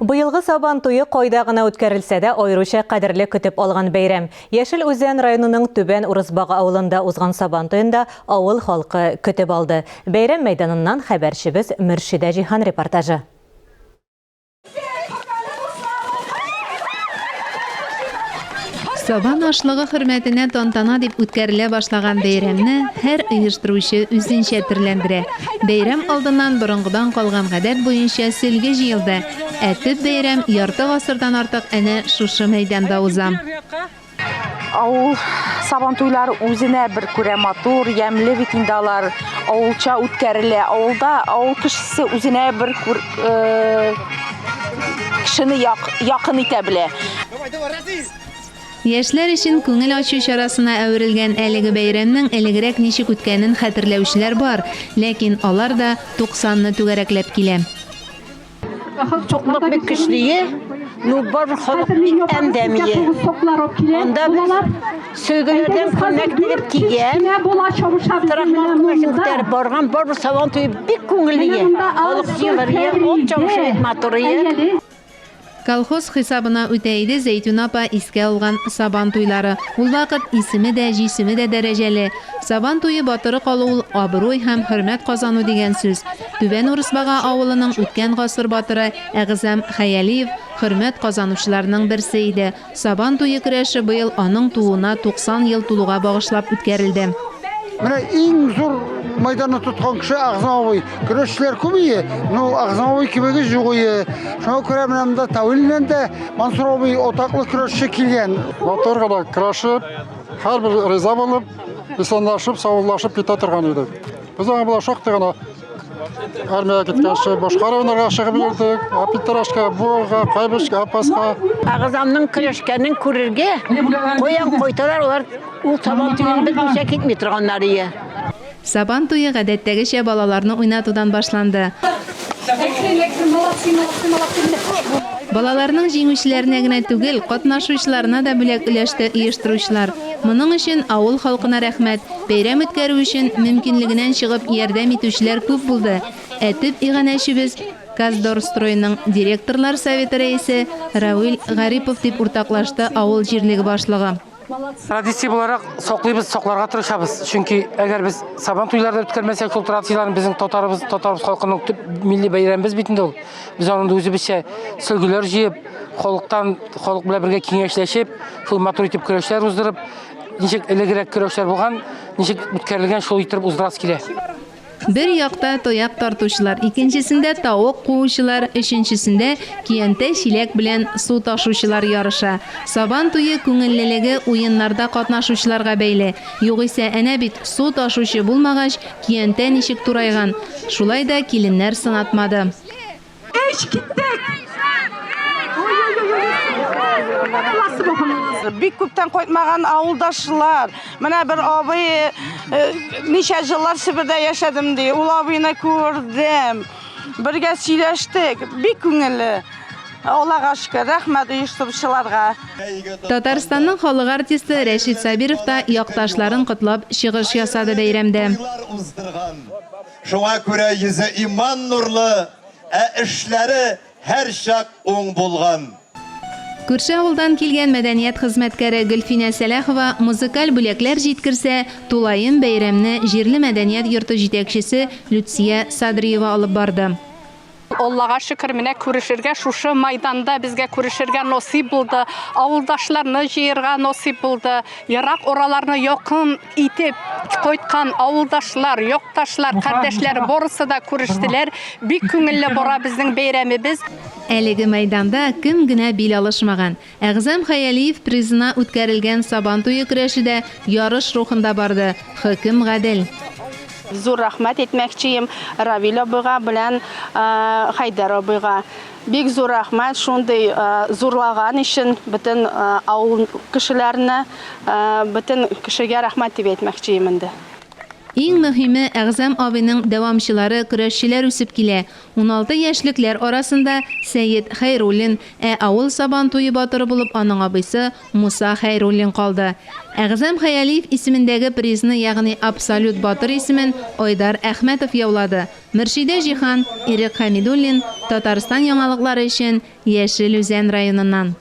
Быелгы Сабан туе кайда гына үткәрелсә дә, аеруча кадерле көтеп алган бәйрәм. Яшел Үзән районының Түбән Урысбага авылында узган Сабан туенда авыл халкы көтеп алды. Бәйрәм мәйданыннан хәбәрчебез Мөршидә Җиһан репортажы. Сабан ашлыгы хөрмәтенә тантана дип үткәрелә башлаган бәйрәмне һәр оештыручы үзенчә төрләндерә. Бәйрәм алдыннан борынгыдан калган гадәт буенча сөлге җыелды, ә төп бәйрәм ярты гасырдан артык әнә шушы мәйданда уза. Авыл сабантуйлары үзенә бер күрә матур, ямьле бит инде алар. Авылча үткәрелә. Авылда авыл кешесе үзенә бер күр, э, кешене як, якын итә белә. Яшьләр өчен күңел ачу чарасына әверелгән әлеге бәйрәмнең элегрәк ничек үткәнен хәтерләүчеләр бар, ләкин алар да туксанны түгәрәкләп килә. Туклык бик көчле, ну бар халык бик әмдәмие. Анда без сөлгеләрдән күлмәк тегеп кигән, крахмал күмәчен күтәреп барган, барбер сабан туе бик күңелле. Халык җыелыр, ат чабышы бик матур. Колхоз хисабына үтә иде Зәйтүнә апа искә алган Сабан туйлары. Ул вакыт исеме дә, җисеме дә дәрәҗәле. Сабан туе батыры калу ул абруй һәм хөрмәт казану дигән сүз. Түбән Урысбага авылының үткән гасыр батыры Әгъзам Хәялиев хөрмәт казанучыларның берсе иде. Сабан туе көрәше быел аның тууына 90 ел тулуга багышлап үткәрелде. Менә иң зур майданны тоткан кеше Әгъзам абый. Көрәшчеләр күп ие, но Әгъзам абый кебеге юк ие. Шуңа күрә менә монда Тәвилнән дә Мансур абый атаклы көрәшче килгән. Матур гына көрәшеп, һәрбер риза булып, исәнләшеп, саубуллашып китә торган идек. Без аңа болай шактый гына Армиягә киткәнче башка районнарга чыгып йөрдек. Питрашка, Буага, Кайбычка, Апаска. Агызамның көрәшкәнен күрергә каян кайталар, алар ул сабан туен бетмичә китми торганнар ие. Сабан туе гадәттәгечә балаларны уйнатудан башланды. Балаларның җиңүчеләренә генә түгел, катнашучыларына да бүләк өләште оештыручылар. Моның өчен авыл халкына рәхмәт. Бәйрәм үткәрү өчен мөмкинлегенән чыгып ярдәм итүчеләр күп булды. Ә төп иганәчебез, Каздорстройның директорлар советы рәисе Равил Гарипов, дип уртаклашты авыл җирлеге башлыгы. Традиция буларак саклыйбыз, сакларга тырышабыз. Чөнки әгәр без Сабан туйлары да үткәрмәсәк, шул традицияләрне безнең татарыбыз, татарыбыз халкының төп милли бәйрәмебез бит инде ул. Без аны үзебезчә сөлгеләр җыеп, халыктан, халык белән бергә киңәшләшеп, шул матур итеп көрәшләр уздырып, ничек элегрәк көрәшләр булган, ничек үткәрелгән, шул иттереп уздырасы килә. Бер якта таяк тартучылар, икенчесендә тавык куучылар, өченчесендә көянтә-чиләк белән су ташучылар ярыша. Сабан туе күңеллелеге уеннарда катнашучыларга бәйле. Югыйсә, әнә бит, су ташучы булмагач, көянтә ничек турайган. Шулай да киленнәр сынатмады. Өч киттек! Бик күптән кайтмаган авылдашлар. Менә бер абый э, ничә еллар Себердә яшәдем ди. Ул абыйны күрдем. Бергә сөйләштек. Бик күңелле. Аллага шөкер, рәхмәт оештыручыларга. Татарстанның халык артисты Рәшит Сабиров та якташларын котлап чыгыш ясады бәйрәмдә. Шуңа күрә йөзе иман нурлы, ә эшләре һәрчак уң булган. Күрше авылдан килгән мәдәният хезмәткәре Гөлфинә Сәләхова музыкаль бүләкләр җиткерсә, тулаем бәйрәмне җирле мәдәният йорты җитәкчесе Люция Садриева алып барды. Аллага шөкер, менә күрешергә шушы майданда безгә күрешергә насыйп булды. Авылдашларны җыерга насыйп булды. Ерак араларны якын итеп кайткан авылдашлар, якташлар, кардәшләр барысы да күрештеләр. Бик күңелле бара безнең бәйрәмебез. Әлеге мәйданда кем генә бил алышмаган. Әгъзам Хәялиев призына үткәрелгән Сабан туе көрәше дә ярыш рухында барды, хөкем гадел. Зур рәхмәт әйтмәкчеем Равил абыйга белән Хәйдәр абыйга. Бик зур рәхмәт шундый зурлаган өчен бөтен авыл кешеләренә, бөтен кешегә рәхмәт дип әйтмәкчеем инде. Иң мөһиме, Әгъзам абыйның дәвамчылары, көрәшчеләр үсеп килә. 16 яшьлекләр арасында Сәет Хәйруллин, ә авыл Сабан туе батыры булып аның абыйсы Муса Хәйруллин калды. Әгъзам Хәялиев исемендәге призны, ягъни абсолют батыр исемен Айдар Әхмәтов яулады. Мөршидә Җиһан, Ирек Хәмидуллин, Татарстан яңалыклары өчен Яшел Үзән районыннан.